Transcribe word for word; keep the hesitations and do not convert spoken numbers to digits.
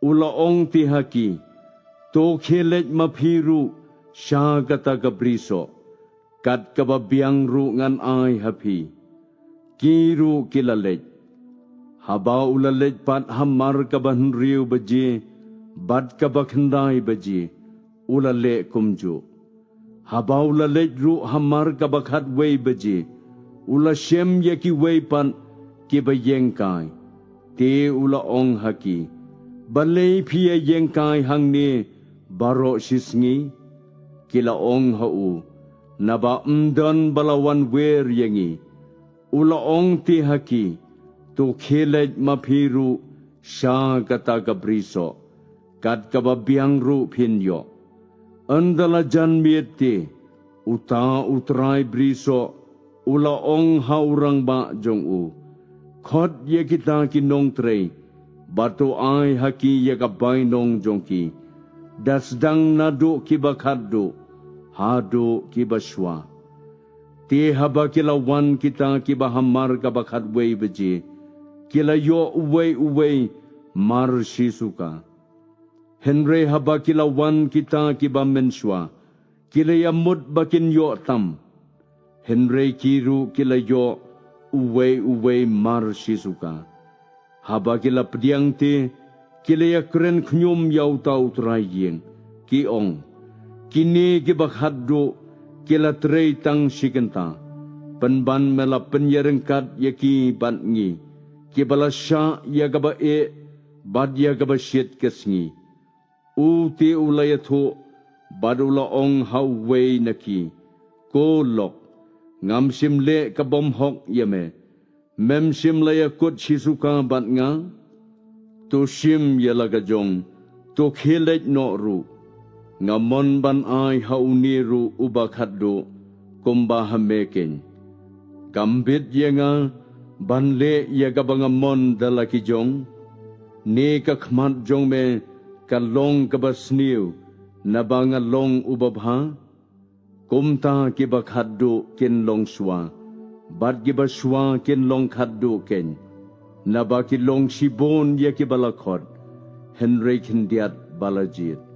U la ong te ha ki, To khie leit ma phi ruh sha kata ka brisoh, kat kaba biang ruh ngan ai ha phi. Ki ruh ki la leit. Haba u la leit pat hamar kaba hynriew baje bad kaba khyndai baje, u la leh kumjuh. Haba u la leit ruh hamar kaba khatwei baje, u la shem ïa kiwei pat kiba ïeng kai. Te u la ong ha ki, Balei phi ïa ïeng kai hangne baroh shi sngi? Ki la ong ha u, Naba ym don ba la wan wer ïa ngi. U la ong te ha ki, To khie leit ma phi ruh sha kata ka brisoh, kat kaba biang ruh phin ïoh. Ynda la jan miet te, uta u trai brisoh u la ong ha u rangbah jong u, Khot ïa kita ki nongtrei bad to ai ha ki ïa ka bainong jong ki, da sdang naduh kiba khatduh haduh kiba shuwa. Te haba ki la wan kita kiba hamar kaba khatwei baje, ki la ïoh uwei uwei mar shi suka. Hynrei haba ki la wan kita kiba mynshuwa, ki la ïamut ba kin ïoh tam. Hynrei ki ruh ki la ïoh uwei uwei mar shi suka. Haba ki la pdiang te, ki la ïakren khñium ïa uta u trai ïing, ki ong, Kine kiba khatduh ki la trei tang shi kynta, pynban me la pynïaryngkat ïa ki bad ngi, kiba la shah ïa kaba eh bad ïa kaba shit ka sngi. U te u la ïathuh bad u la ong ha uwei na ki, Ko lok, ngam shym leh ka bymhok ïa me. Mem shym la ïakut shi suka bad nga? To shim ïa la ka jong, to khie leit noh ruh. Nga mon ban ai ha une ruh uba khatduh kumba ha me keiñ. Kam bit ïa nga ban leh ïa kaba nga mon da la ki jong? Ne ka khmat jong me ka long kaba sniew naba nga long uba bha? Kumta kiba khatduh kin long shuwa, bad kiba shuwa kin long khatduh keiñ. Naba ki long shibun ïa kiba la khot, hynrei khyndiat ba la jied.